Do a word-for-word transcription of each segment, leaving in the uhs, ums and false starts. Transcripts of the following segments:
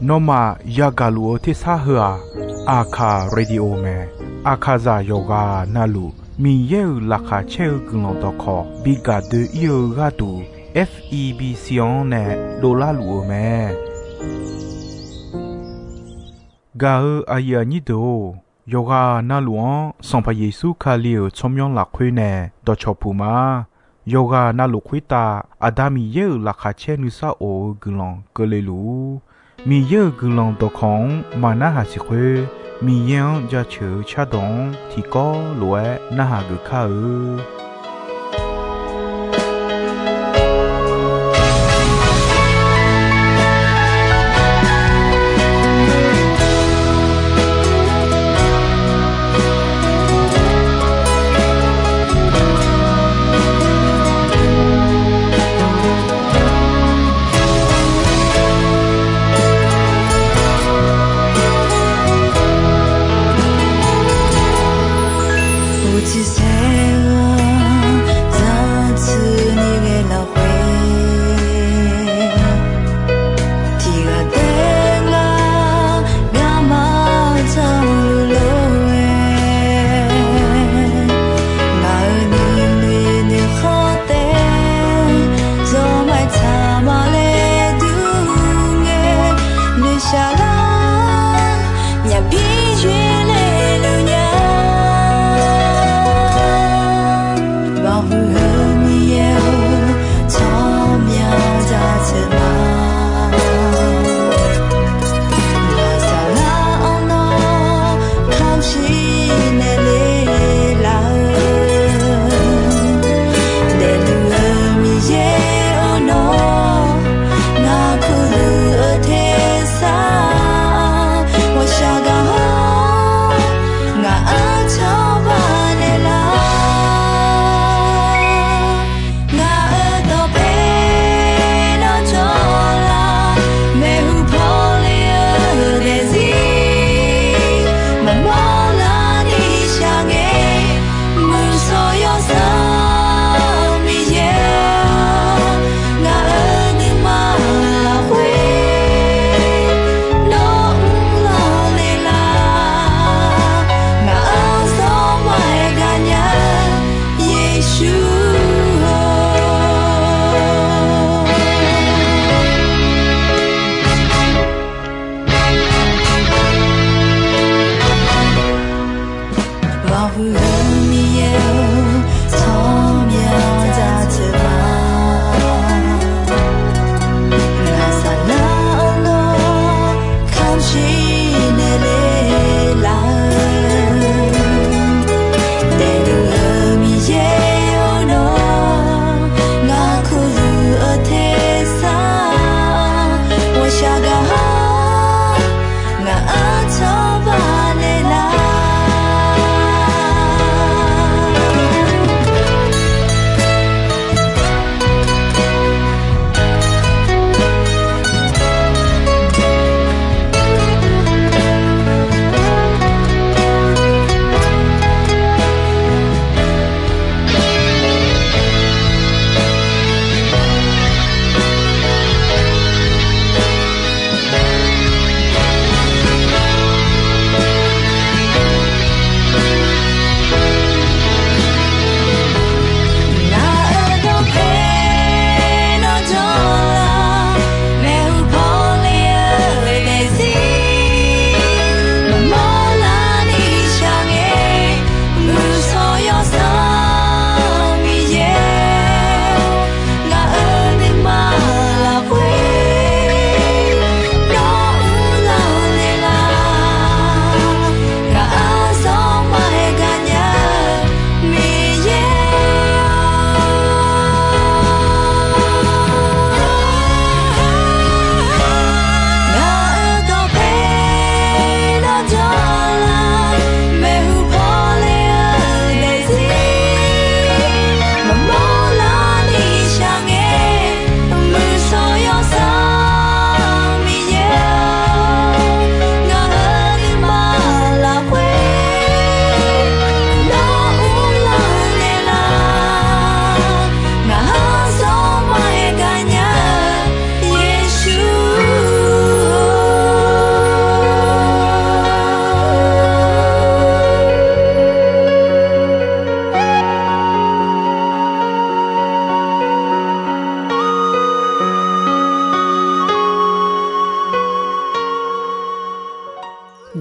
Nawmaf yagaq luf-eu tersar heu-aq, Aqkaq Radio mae. Aqkaqzaq yawqghaq navluf Miqyaer-euq laqkhaq caer-eu guiqlanq dawqkawq bi gaq doe-ir-eu gharduq, F E B C-anr nae dovlar luf-eu mae. Gaq-eu aqyuif aqnyir deuq-or, yawqghaq navluf-anr Sanqpaq Yeqsur Kali-euq tsawrmyanr lafkhoer nae dawqcawq puq ma. Yawqghaq navluf khoertav Aqda Miqyaer-euq laqkhaq caer nuisar of-eu guiqlanq keuvle luf-ur. Miqyaer-euq guiqlanq dawqkawq-anr maqnarhaq siq khoer, Miqyaer-anr jaceuq-eu cardawq-anr tiqkawv lof-aer narhaq geuf kar-eu.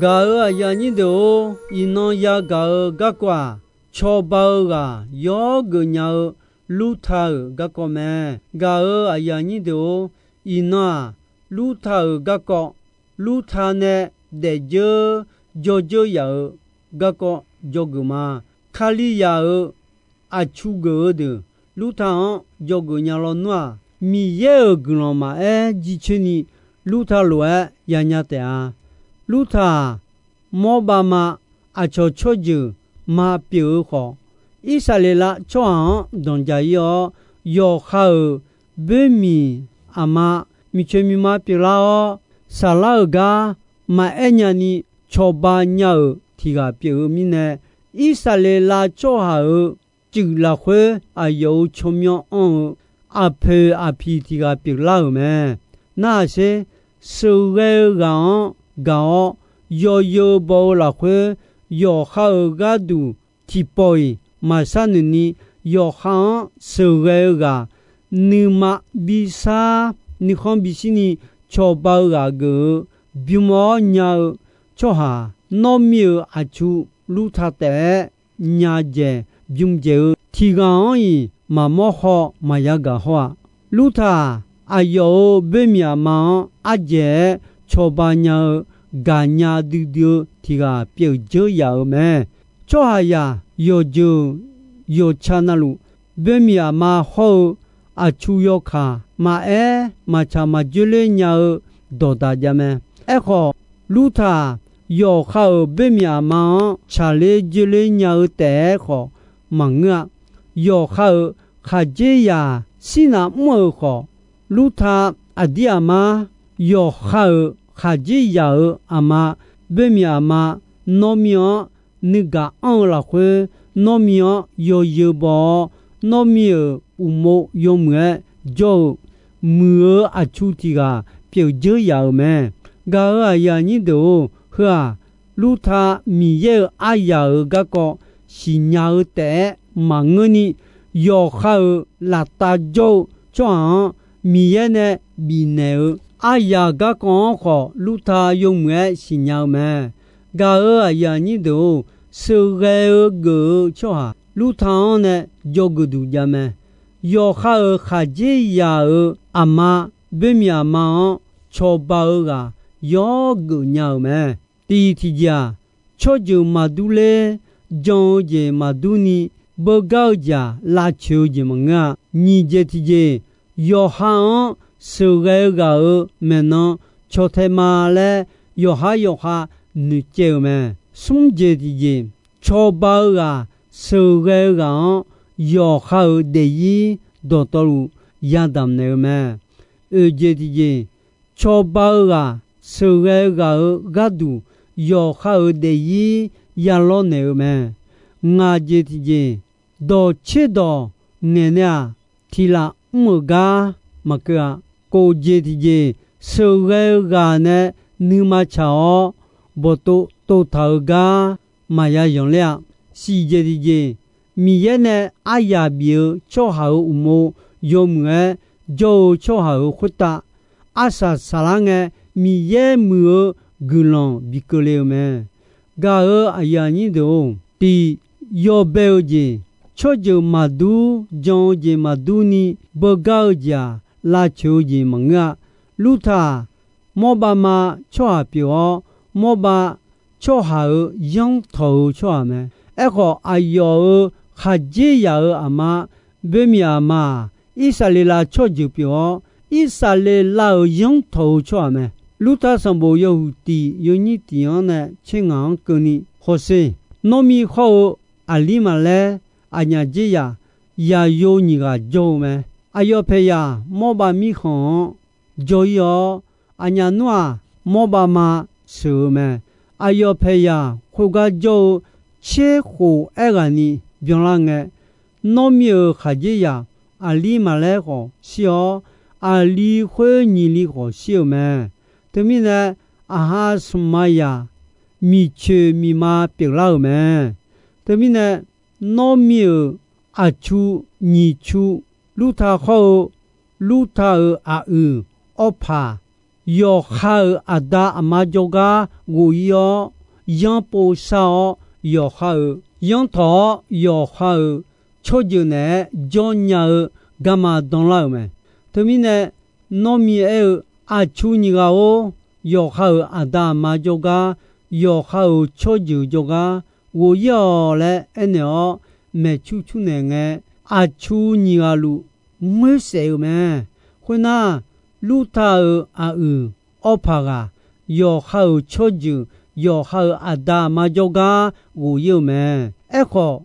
Gaq-euq aqyuif aqnyir deuq-or, iqnan yagaq-eu garkawv-aq, cawba-eu ghaq yawr geufnya-eu Lurta-euq garkawv mae. Gaq-euq aqyuif aqnyir deuq-or, iqnan-aq, Lurta-euq garkawv, Lurta nae daefdzeur dzawdzeur yaf-euq garkawv dzawgeuf ma. Kalizaq-euq aqtsu geuf-eu deuq Lurta-anr dzawgeuf nya lawnmr-aq, Miqyaer-euq guiqlanq maqaer jircoer ni Lurta lof-aer yanya taef-a. Lurta-aq, mawr bavma aqcawq tsawrjeuq ma pyeuf-eu khawf, Irsaqleqlav tsawrhaq-anr danqdzaq-ir-awr, yawqha-euq boermiq aqma miqcoeq miqma pyeuflar-awr, saflar-euq gar maqaer nyani cawba nya-euq tiq ghaq pyeuf-eu mirnae, Irsaqleqlav tsawrhaq-euq cuif lafkhoer aqyawf-euq tsawrmyanr anr-eu aqpoeq aqpiq tiq ghaq pyeuflar-euq mae. Narhaq sher, sheuqghae-eu ghaq-anr gaq-awr, yawzeu baw-eu lafkhoer yawqha-euq gharduq tiqpawf-iq maqshar noeq ni, yawqha-anr sheuqghae-eu ghaq nuima bishar nuikhanr bishir ni cawba-eu ghaq geuf-eu bym-awr nya-eu tsawrhaq, nawr mir-euq aqtsu Lurta taef-aer nya dzaeq bym dzaeq-eu tiq ghaq-anr-iq maqmawr haw maqya gaq haw-aq. Lurta-aq, aqyawf-euq boermiq aqma-anr ardzaeq-aer cawba nya-eu gaqnya duidui-eu tiq ghaq pyeuf dzeur yaf-euq mae. Tsawrhaqzaq yawqjeuq yawqca navluf, boermiq aqma hawr-eu aqtsu yawkaq maqaer maqtsaq maqdzoerler nya-eu dawqdaq jav mae. Aerkhawf, Lurta-aq, yawqha-euq boermiq aqma-anr tsaqler dzoerler nya-eu taef-aer khawf maqngeur-a. Yawqha-euq khaqdzerzaq shirnav mr-euq khawf, Lurta aqdir aqmar, yawqha-euq khaqdzerzaq-euq aqma, boermiq aqma, nawr mir-anr nuigaq anr-eu lafkhoer, nawr mir-anr yawzeu baw-awr, nawr mir-euq uqmov yawmuiq-aer jawr-eu muiq-eu aqtsu tiq ghaq pyeuf dzeur yaf-euq mae. Gaq-euq aqyuif aqnyir deuq-or, heu-aq, Lurta Miqyaer-euq aryaq-euq garkawv siqnya-eu taef-aer maqngeurni, yawqha-euq laftav jawr-eu tsawrhaq-anr Miqyaer nae bifnaeq-eu aryaq garkawv-anr khawf, Lurta yawmuiq-aer siqnya-eu mae. Gaq-euq aqyuif aqnyir deuq-or, sheuqghae-eu geuf-eu tsawrhaq Lurta-anr nae dzawgeuf duq jav mae. Yawqha-euq khaqdzerzaq-euq aqma, boermiq aqma-anr cawba-eu ghaq yawr geuf nya-euq mae. Tiq tiqjeq-aq, tsawrjeuq maqdur ler, jan-eu jeq maqdur ni, beugar-eu jeq-aq, lavcoeq-eu jeq maqngeur-a. Nyiq jeq tiqjeq, yawqha-anr sheuqghae-eu ghaq-euq maeqnan caw tae ma laer, yawqhar yawqha noeqcaev-euq mae. Smr jeq tiqjeq, cawba-eu ghaq sheuqghae-eu ghaq-anr yawqha-euq daefzir dawqtawvluf yadamq naeq-eu mae. Oeq jeq tiqjeq, cawba-eu ghaq sheuqghae-eu ghaq-euq gharduq yawqha-euq daefzir yalawr naeq-eu mae. Ngaq jeq tiqjeq, dawq tserdawq ngaeq nae-aq, tiq laf mr-euq gar maqkeuv-a. Kof jeq tiqjeq, sheuqghae-eu ghaq nae nuima tsaq-awr, bawqtov tov taq-eu gar maqya yanqler-a. Siq jeq tiqjeq, Miqyaer nae aryaq bif-eu tsawrhaq-euq uqmov yawmuiq-aer jawr-eu tsawrhaq-euq khoertav, arsaq saqlar ngae Miqyaer muiq-eu guiqlanq bi keuvle-eu mae. Gaq-euq aqyuif aqnyir deuq-or, tiq yawbae-eu jeq, tsawrjeuq maqdur jan-eu jeq maqdur ni beugar-eu jeq-aq, lavcoeq-eu jeq maqngeur-a. Lurta-aq, mawrbav ma tsawrhaq pyeuf-awr, mawrbav tsawrhaq-euq yanrtawq-eu tsawrhaq mae. Aerkhawf, aqyawf-euq khaqdzerzaq-euq aqma, boermiq aqma-aq, Irsaqleqlav tsawrjeuq pyeuf-awr, Irsaqleqlav-euq yanrtawq-eu tsawrhaq mae. Lurta sanqbof yawhuiq tiq yawnyir tiq-anr nae tser ngaq-anr keuvni hawsher. Nawr mir hawr-eu Aqlirmaqlaer aqnyaf dzerzaq yaqyo nyiq ghaq jawr-eu mae. Aqyawf paeqyaq mawrbav mirkhanq-anr jawr-ir-awr, aqnyaf nmr-aq, mawrbav ma sheuq-eu mae. Aqyawf paeqyaq khoergar jawr-eu tser khof aerghaqni byanlar ngae, nawr mir-euq khaqdzerzaq Aqlirmaqlaer khawf shir-awr, Aqli khoer nyiq li khawf shir-euq mae. Teumirnae, aqha smq ma yaq miqcoeq miqma pyeuflar-euq mae. Teumirnae, nawr mir-euq aqtsu nyiq tsu, Lurta hawr-eu Lurta-euq aqyuif awr paq, yawqha-euq aqda aqma jawrgar ghof-ir-awr, yanr pov shar-awr, yawqha-euq yanr tawq-awr, yawqha-euq tsawrjeuq naeq-aer jawr nya-eu garma danlar-euq mae. Teumirnae, Nawrmi aer-eu, Aqcu nyiq ghaq-or, yawqha-euq aqda aqma jawrgar, yawqha-euq tsawrjeuq jawrgar ghof-ir-awq laer aernaeq-awr, maeqcur cur naeq ngae, aqcu nyiq ghaq luf ngoer saef-eu mae. Khoernar, Lurta-euq aqyuif awr paq ghaq, yawqha-euq tsawrjeuq, yawqha-euq aqda aqma jawrgar ghof-ir-eu mae. Aerkhawf,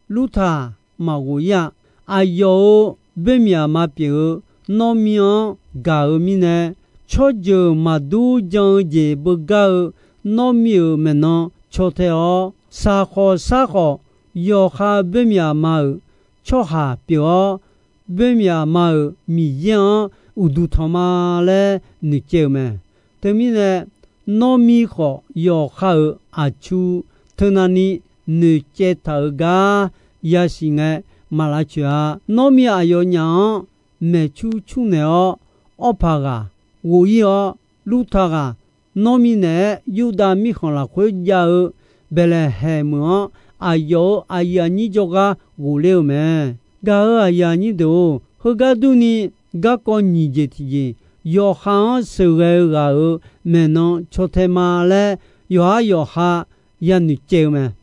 Lurta maqghof-ir-a. Aqyawf-euq boermiq aqma pyeuf-eu Nawrmi-anr gaq-eu mirnae, tsawrjeuq maqdur jan-eu jeq beugar-eu Nawrmi-euq maeqnan caw tae-awr, saqkhawf sar khawf, yawqha boermiq aqma-euq tsawrhaq pyeuf-awr, boermiq aqma-euq Miqyaer-anr uqduq tanq ma laer noeqcaev-eu mae. Teumirnae, Nawrmi khawf yawqha-euq aqcu teunavni noeqcaev taq-euq gar yasiq ngae, maq lavcoeq-a. Nawrmi aqyawfnyaf-anr maeqcur cur naeq-awr, awr paq ghaq ghof-ir-awr, Lurta ghaq Nawrmi naeq-aer Yurdav mirkhanq lafkhoer jav-eu Baeqlaeqhaeq meuq-anr, aqyawf-euq aqyuif aqnyir jawrgar ghofler-eu mae. Gaq-euq aqyuif aqnyir deuq-or, heugar durni, garkawv nyiq jeq tiqjeq, yawqha-anr sheuqghae-eu ghaq-euq maeqnan caw tae ma laer, yawqhar yawqha yanoeq caev-eu mae.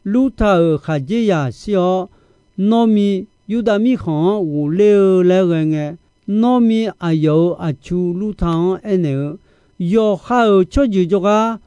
Lurta-euq khaqdzerzaq shir-awr, Nawrmi Yurdav mirkhanq-anr ghofler-eu laer ghae ngae, Nawrmi aqyawf-euq aqcu Lurta-anr aernaeq-eu, Yawqha-euq tsawrjeuq jawrgar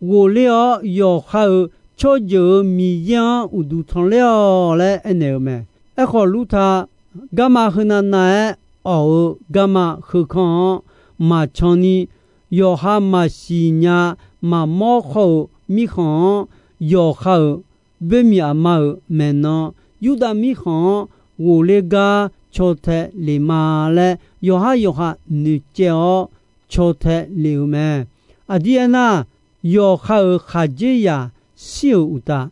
ghofler-awr, yawqha-euq tsawrjeuq-euq Miqyaer-anr uqduq tanqler-awq laer aernaeq-eu mae. Aerkhawf, Lurta garma heunav nav-aer awq-eu garma heukanr-anr maqcan ni, yawqha maqsiq nya maqmawr khawr-euq mirkhanq-anr, yawqha-euq boermiq aqma-euq maeqnan, Yurdav mirkhanq-anr ghofler gar caw tae lef ma laer, yawqhar yawqha noeqcaev-awr caw tae lef-eu mae. Aqdir aernar, yawqha-euq khaqdzerzaq shir-euq uqtaf,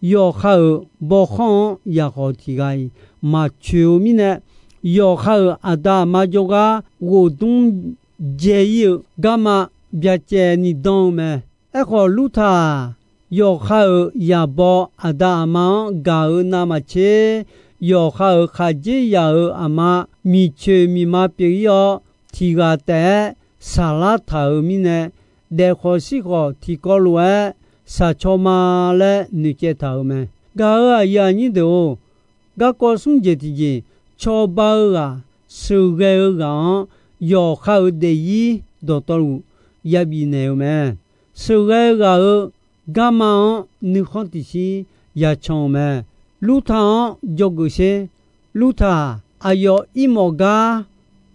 yawqha-euq bawkhanr-anr yaqkhawf tiq ghaq-iq maqcoeq-eu mirnae, yawqha-euq aqda aqma jawrgar ghof dmr dzae-ir-eu garma byacaevni dan-eu mae. Aerkhawf, Lurta-aq, yawqha-euq yaqbaw aqda aqma-anr gaq-eu navmaqtser, yawqha-euq khaqdzerzaq-euq aqma miqcoeq miqma pyeuf-ir-awr, tiq ghaq taef-aer saqlar taq-euq mirnae, daefkhawf shirkhawf tiqkawv lof-aer shaqcaw ma laer noeqcaev taq-euq mae. Gaq-euq aqyuif aqnyir deuq-or, garkawv smr jeq tiqjeq, cawba-eu ghaq, sheuqghae-eu ghaq-anr yawqha-euq daefzir dawqtawvluf yabif naeq-eu mae. Sheuqghae ghaq-euq garma-anr nuikhanr tiqshir yacan-eu mae. Lurta-anr dzawgeuf sher. Lurta-aq, aqyawf irmawf gar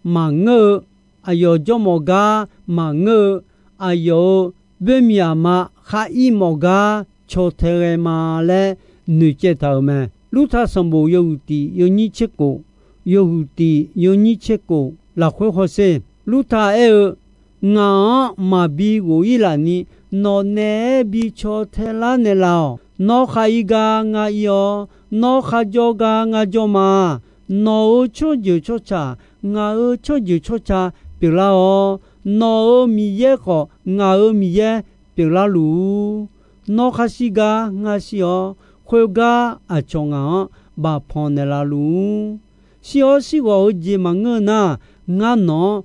maqngeur-eu, aqyawf jawrmawf gar maqngeur-eu, aqyawf-euq boermiq aqma khar irmawf gar caw tae ghae ma laer noeqcaev taq-euq mae. Lurta sanqbof yawhuiq tiq yawnyir tser kof, yawhuiq tiq yawnyir tser kof lafkhoer hawsher. Lurta aer-eu, Ngaq-anr maqbi ghof-ir laf ni, nawq naeq-aer bi caw tae lar naeqlaf-awq. Nawr khar ir gar ngar ir-awr, nawr khar jawr gar ngar jawr ma. Nawq-euq tsawrjeuq tsawrca, ngaq-euq tsawrjeuq tsawrca pyeuflar-awr, nawq-euq Miqyaer khawf ngaq-euq Miqyaer pyeuflar luf-ur. Nawr khar shir gar ngar shir-awr, khoergar aqcawq ngaq-anr bafpanq naeqlaf luf-ur. Shir-awr shirghawq-eu jeq maqngeur nar, ngar nawq-anr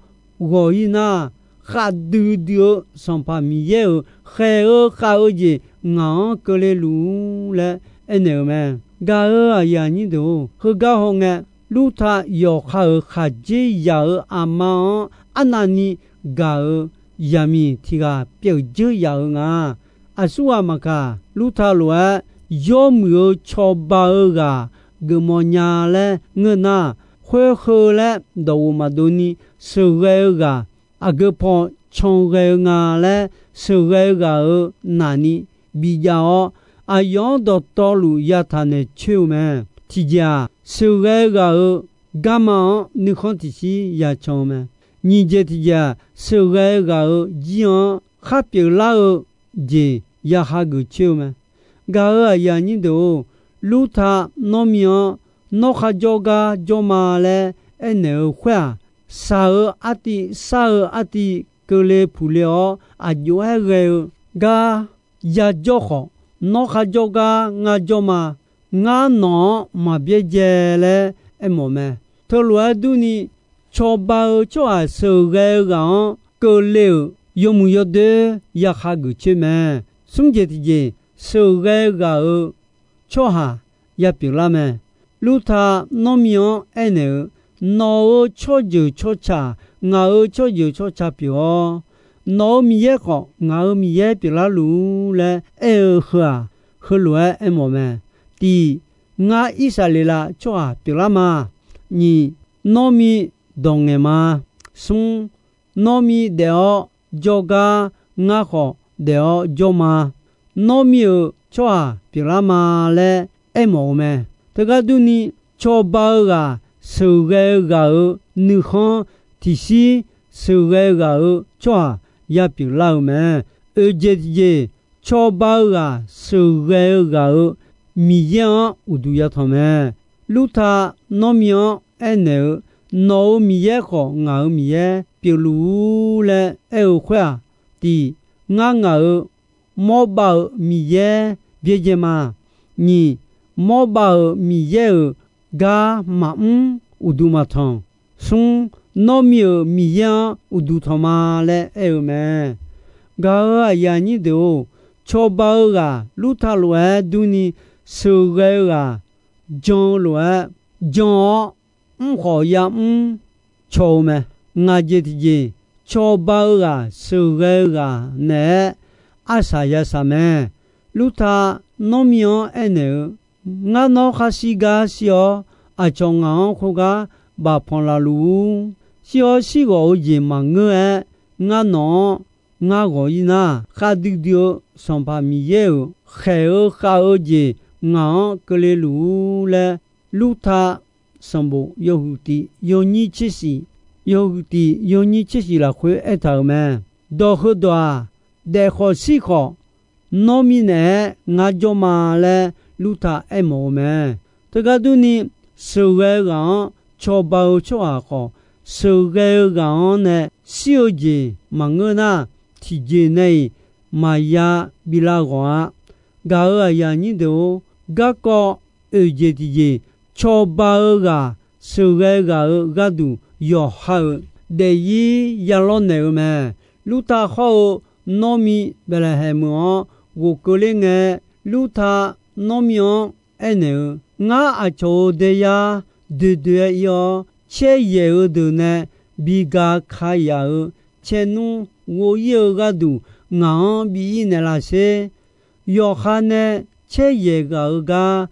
ghawq-ir nar, khavdui dui-eu Sanqpaq Miqyaer-euq khaeq-eu khav-eu jeq ngaq-anr keuvle luf-ur laer aernaeq-eu mae. Gaq-euq aqyuif aqnyir deuq-or, heugar hawngae, Lurta yawqha-euq khaqdzerzaq-euq aqma-anr arnavni gaq-euq zaqmiq tiq ghaq pyeuf dzeur yaf-eu nga. Aqsurghaq maqkaq, Lurta lof-aer yawmuiq-eu cawba-eu ghaq geufmawf nya laer ngeur nar, khoer heu laer dawqghof maqdov ni sheuqghae-eu ghaq aqgeu paw can ghae-eu nga laer sheuqghae-eu ghaq-euq nafni bijav-awr, aqyawf-anr dawqtawvluf yataq naeq coer-eu mae. Tiqjeq-aq, sheuqghae ghaq-euq garma-anr nuikhanr tiqshir yacan-eu mae. Nyiq jeq tiqjeq-aq, sheuqghae ghaq-euq jir-anr khar pyeuflar-eu jeq ya hageuf coer-eu mae. Gaq-euq aqyuif aqnyir deuq-or, Lurta Nawrmi-anr nawr khar jawr gar jawr ma laer aernaeq-eu khoer-aq, shaq-eu artiv, shar-eu artiv keuvle puqle-awr aqjox-aer ghae-eu gar yajawr khawf, nawr kharjawr gar ngar jawr ma. Ngar nawq-anr maqbyaerdzae laer aermawf mae. Teulof-aer durni, cawba-eu tsawrhaq sheuqghae-eu ghaq-anr keuvle-euq yawmuiq yawdoer yakhageuf coer mae. Smr jeq tiqjeq, sheuqghae ghaq-euq tsawrhaq yapyeuflar mae. Lurta Nawrmi-anr aernaeq-eu, Nawq-euq tsawrjeuq tsawrca ngaq-euq tsawrjeuq tsawrca pyeuf-awr, nawq-euq Miqyaer khawf ngaq-euq Miqyaer pyeuflar luf-ur laer aer-eu heu-aq, heulof-aer aermawf mae. Tiq, ngar Irsaqleqlav tsawrhaq pyeuflar ma. Nyiq, Nawrmi dawq ngaeq ma. Smr, Nawrmi daef-awr jawrgar ngar khawf daef-awr jawr ma. Nawrmi-euq tsawrhaq pyeuflar ma laer aermawf-eu mae. Teugar durni, cawba-eu ghaq sheuqghae-eu ghaq-euq nuikhanr tiqshir sheuqghae ghaq-euq tsawrhaq yapyeuflar-eu mae. Oeq jeq tiqjeq, cawba-eu ghaq sheuqghae-eu ghaq-euq Miqyaer-anr uqduq yatanq mae. Lurta Nawrmi-anr aernaeq-eu, Nawq-euq Miqyaer khawf ngaq-euq Miqyaer pyeufluf-ur laer aer-eu khoer-aq, tiq, ngar ngaq-euq Mawrbav-euq Miqyaer byaerdzae ma. Nyiq, Mawrbav-euq Miqyaer-euq gar maqmr uqduq maqtanq. Smr, Nawrmi-euq Miqyaer-anr uqduq tanq ma laer aer-eu mae. Gaq-euq aqyuif aqnyir deuq-or, cawba-eu ghaq Lurta lof-aer durni sheuqghae-eu ghaq jan-eu lof-aer jan-awr, mr khawf yamr cawq-eu mae. Ngaq jeq tiqjeq, cawba-eu ghaq sheuqghae-eu ghaq naeq-aer arsaq yasaq mae. Lurta Nawrmi-anr aernaeq-eu, Ngar nawr khar shir gar shir-awr, aqcawq ngaq-anr khoergar bafpanq laf luf-ur. Shir-awr shirghawq-eu jeq maqngeur-aer, ngar nawq-anr ngar ghawq-ir nar, khavdui dui-eu Sanqpaq Miqyaer-euq khaeq-eu khav-eu jeq ngaq-anr keuvle luf-ur laer, Lurta sanqbof yawhuiq tiq yawnyir tser shif, yawhuiq tiq yawnyir tser shif lafkhoer aertaq-euq mae. Dawq heudawq-aq, daef khawf shir khawf, Nawrmi naeq-aer ngar jawr ma laer Lurta aermawf-eu mae. Teugar durni, sheuqghae-eu ghaq-anr cawba-eu tsawrhaq khawf, sheuqghae-eu ghaq-anr nae shir-eu jeq maqngeur nar, tiqjeq nae-iq maqya bi lav ghawq-a. Gaq-euq aqyuif aqnyir deuq-or, garkawv oeq jeq tiqjeq, cawba-eu ghaq sheuqghae ghaq-euq gharduq yawqha-euq daefzir yalawr naeq-eu mae. Lurta hawr-eu Nawrmi Baeqlaeqhaeq meuq-anr ghofkeuv ler ngae, Lurta Nawrmi-anr aernaeq-eu, Ngar aqcawq-euq daeyar doedoe-aer ir-awr, caer yaeq-eu deuq nae bi ga ka yaf-euq caernmr ghov-ir-eu gharduq ngaq-anr bi ir naeqlaf sher. Yawqha nae caer yaeq ghaq-eu gar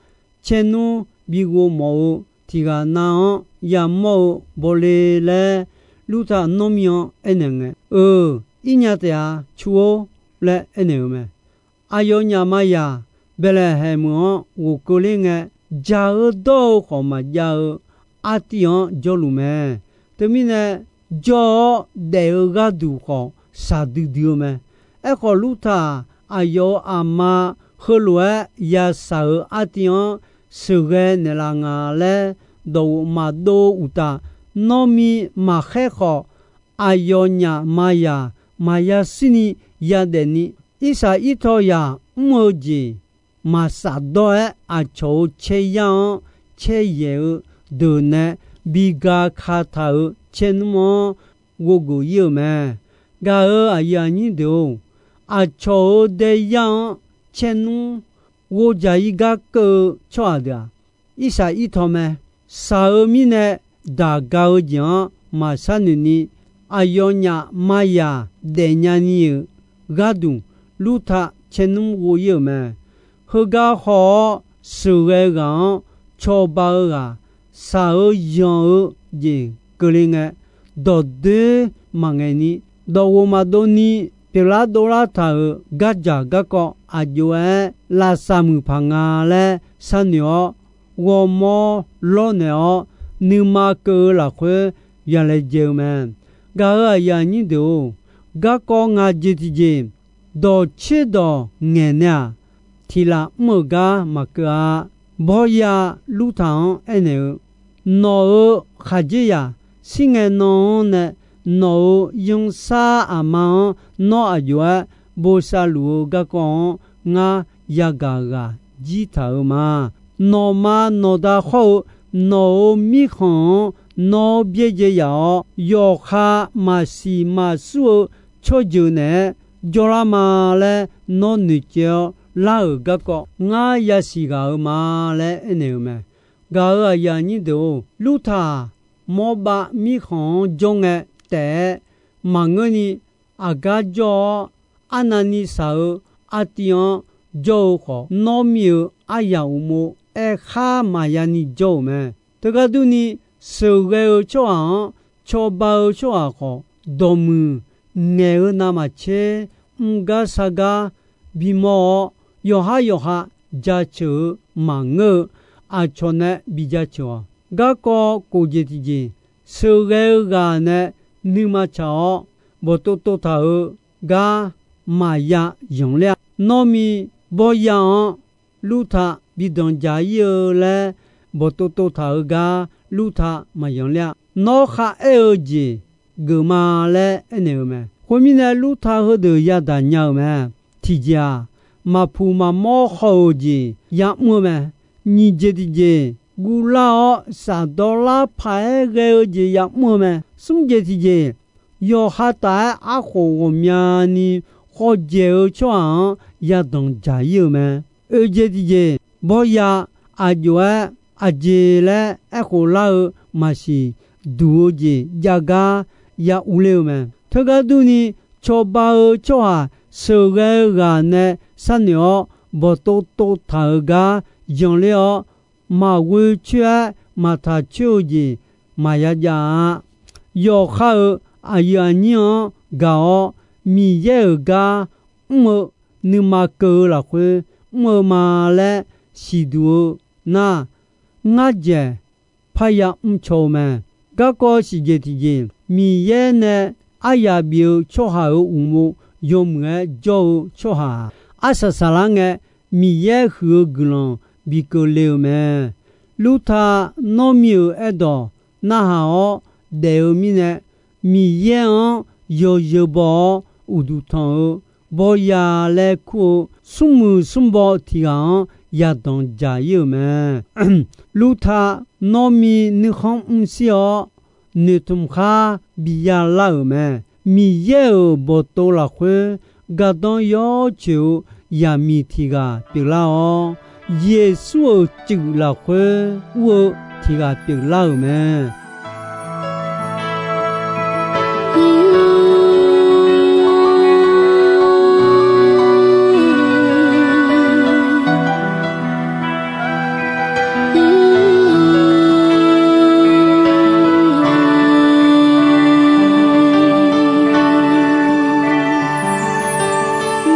caernmr bi ghov mawf-eu tiq ghaq nav-anr yamawr-eu bawle laer, Lurta Nawrmi-anr aernaeq ngae, Euq, ir nya taef-a, cu-or laer aernaeq-eu mae. Aqyawfnyaf Maqyaq Baeqlaeqhaeq meuq-anr ghofkeuv ler ngae, jaq-eu dawr-eu khawf maqjav-eu artiv-anr jawrluf mae. Teumirnae, jawr-awr daef-eu gharduq khawf shaqdui dui-eu mae. Aerkhawf, Lurta-aq, aqyawf-euq aqma heulof-aer yashaq-euq artiv-anr sheuqghae naeqlaf nga laer dawqghof maqdov uqtaf, Nawrmi maqkhaer khawf, aqyawfnyaf Maqyaq maqya shirni yadaef ni, Irsaq Irtaw yaq mr-eu jeq maqsaf dawr-aer, aqcawq-euq caeryar-anr caer yaeq-eu deuq nae bi ga ka taq-euq caernmr-anr ghov geuf ir-euq mae. Gaq-euq aqyuif aqnyir deuq-or, aqcawq-euq daeyar-anr caernmr ghov dzaq-ir gar keuv-eu tsawrhaq deuq-aq, Irsaq Irtaw mae. Shaq-eu mirnae daq ga-eu jeq-anr maqshar noeq ni, aqyawfnyaf Maqyaq daefnya ni-euq gharduq, Lurta caernmr ghov ir-euq mae. Heugar haw-awr sheuqghae ghaq-anr cawba-eu ghaq shaq-eu yanq-eu jeq keuvle ngae, dawqdoer maqngaeq ni, dawqghof maqdov ni, pyeuflar dovlar taq-euq gardzaq garkawv aqjox-aer lavsav muiq paq nga laer sharnoeq-awr, ghawrmawr lawrnaeq-awr, nuima keuv-eu lafkhoer yalaejae-eu mae. Gaq-euq aqyuif aqnyir deuq-or, garkawv ngaq jeq tiqjeq, dawq tserdawq ngaeq nae-aq, tiq laf mr-euq gar maqkeuv-a. Bawrya Lurtaq-anr aernaeq-eu, Nawq-euq khaqdzerzaq shir ngae nan-anr nae, nawq-euq yanrsar aqma-anr nawr aqjox-aer bosav luf-eu garkawv-anr ngar yagaq ghaq jir taq-euq ma. Nawqma nawqda hawr-eu nawq-euq mirkhanq-anr nawr byaerdzae yaf-awr, yawqha maqsiq maqsur-eu tsawrjeuq naeq-aer jawrlar ma laer nawr noeqcaev-awr lar-euq garkawv, ngar yasiq ghaq-eu ma laer aernaeq-eu mae. Gaq-euq aqyuif aqnyir deuq-or, Lurtaq mawrbav mirkhanq-anr jawr ngae taef-aer maqngeurni, aqgar jawr-awr, arnavni shaq-eu artiv-anr jawr-eu khawf, nawr mir-euq aryaq uqmov aerkhar maqya ni jawr-euq mae. Teugar durni, sheuqghae-eu tsawrhaq-anr cawba-eu tsawrhaq khawf, dawqmuiq ngaeq-eu navmaqtser mr gar shar gar bimawr-awr, yawqhar yawqha jaceuq-eu maqngeur-eu, aqcawq nae bijaceuq-awq. Garkawv kof jeq tiqjeq, sheuqghae-eu ghaq nae nuima tsaq-awr, bawqtov tov taq-eu gar maqya yanqler-a. Nawr mir bawrya-anr Lurtaq bi danqdzaq ir-eu laer bawqtov tov taq-eu gar Lurtaq maqyanq ler-a. Nawr kharaer-eu jeq geufma laer aernaeq-eu mae. Khoermirnae, Lurtaq heudeuq yadaq nya-euq mae. Tiqjeq-aq, maqpuq maqmawr haw-euq jeq ya'mr-eu mae. Nyiq jeq tiqjeq, guvlar-awr shafdawr lar paq-aer ghae-eu jeq ya'mr-eu mae. Smr jeq tiqjeq, yawqha taf-aer arkhof ghawqmyani khawvjaeq-eu tsawrhaq-anr yadanq dzaq ir-euq mae. Oeq jeq tiqjeq, bawrya aqjox-aer aqjeq laer aerkhof lar-eu maqsiq duq-eu jeq jav gar ya urler-eu mae. Teugar durni, cawba-eu tsawrhaq sheuqghae-eu ghaq nae sharnoeq-awr, bawqtov tov taq-euq gar yanqler-awr, maqghoe coer-aer maqtaq coer-eu jeq maqya jav-a. Yawqha-euq aqyuif aqnyir-anr gaq-awr, Miqyaer-euq gar mr-eu nuima keuv-eu lafkhoer mr-eu ma laer siqduq-eu nar, ngar dzaeq parya mrcaw-eu mae. Garkawv siqjeq tiqjeq, Miqyaer nae aryaq bif-eu tsawrhaq-euq uqmov yawmuiq-aer jawr-eu tsawrhaq-aq, arsaq saqlar ngae Miqyaer huiq-eu guiqlanq bi keuvle-eu mae. Lurtaq nawr mir-euq aerdawq narhaq-awr daef-eu mirnae, Miqyaer-anr yawzeu baw-awr uqduq tanq-eu bawrya laer kur-eu smrmuiq smrbaw tiq ghaq-anr yadanq dzaq ir-euq mae. Lurtaq nawr mir nuikhanr mrshir-awr, noeqtmq khar bi yalar-euq mae. Miqyaer-euq bawqtov lafkhoer gardanr yawcoeq-eu yaqmiq tiq ghaq pyeuflar-awr, Yeqsur-euq cuif lafkhoer ur-eu tiq ghaq pyeuflar-euq mae.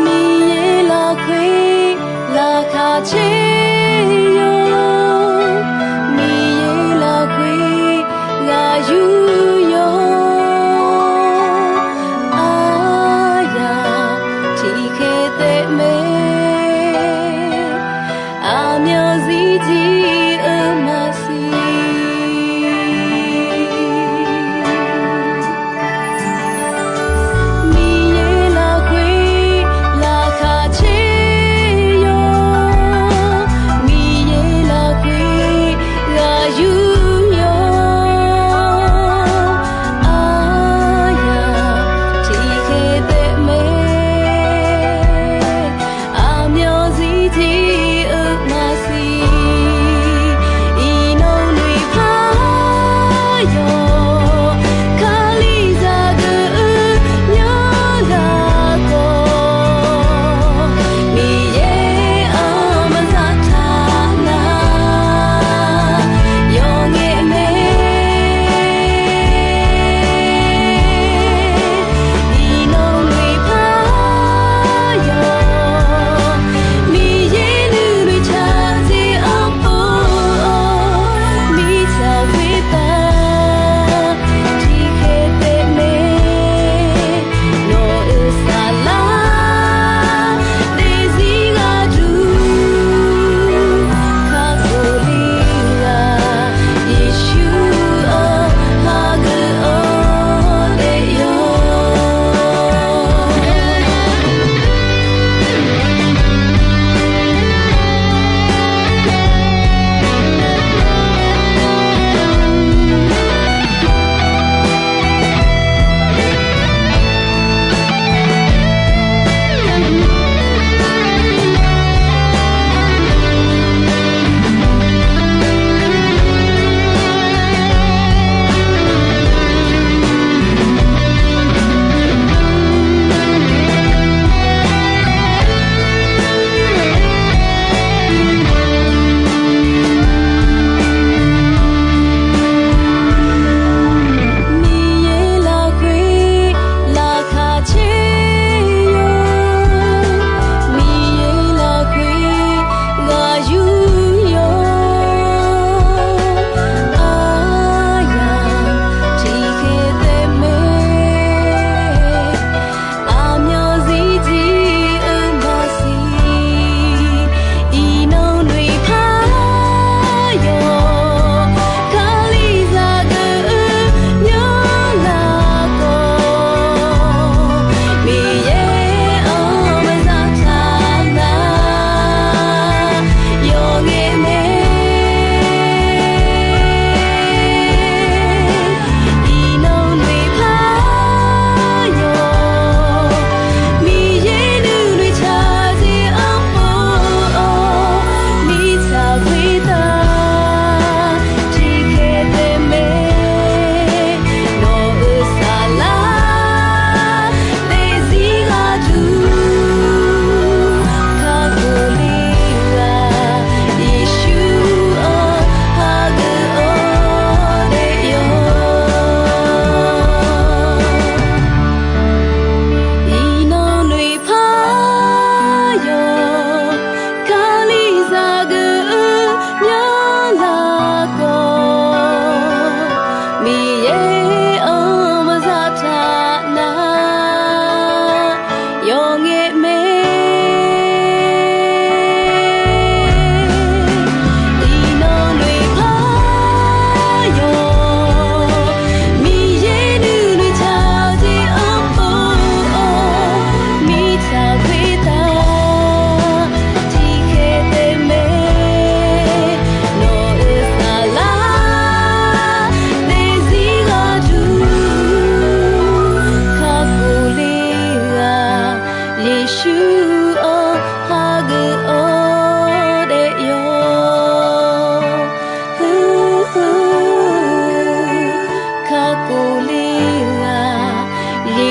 Miqyaer lafkhoer laqkhaq caer-awr, Miqyaer lafkhoer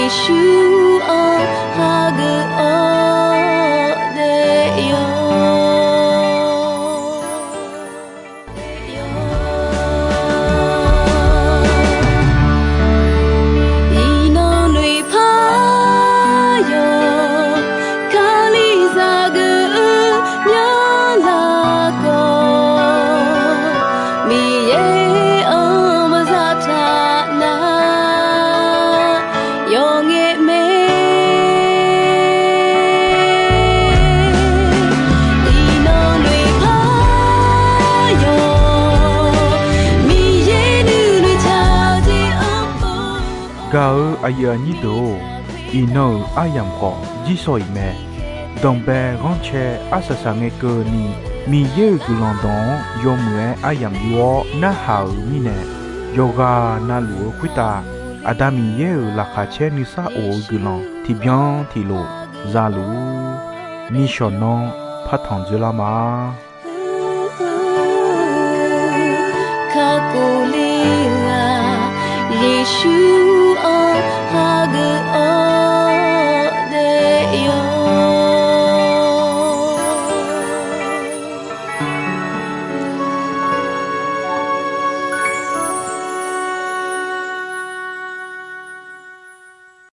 Yeqsur-anr hageuf-awr daef-awr. Iqnan noeqpar yawq, Kalizaq geuf-eu myanr laf khawf, Miqyaer-anr maqzaq taq nar, yawf ngae mae. Iqnan noeqpar yawq, Miqyaer nuinoeq taq jeq-anr Gaq-eu aqyuif aqnyir deuq-or, iqnan-euq aryamq khawf jirsawq iq mae. Danqbae ghanrcae arsaq saqngae keuvni, Miqyaer-euq guiqlanq dawq-anr yawmuiq-aer aryamq yor-awr narhaq-euq mirnae, yawqghaq navluf-eu khoertav Aqda Miqyaer-euq laqkhaq caer nuisar of-eu guiqlanq tiqbyan tiqlof za luf-ur. Nishawq nanr partanq dzoerlar ma.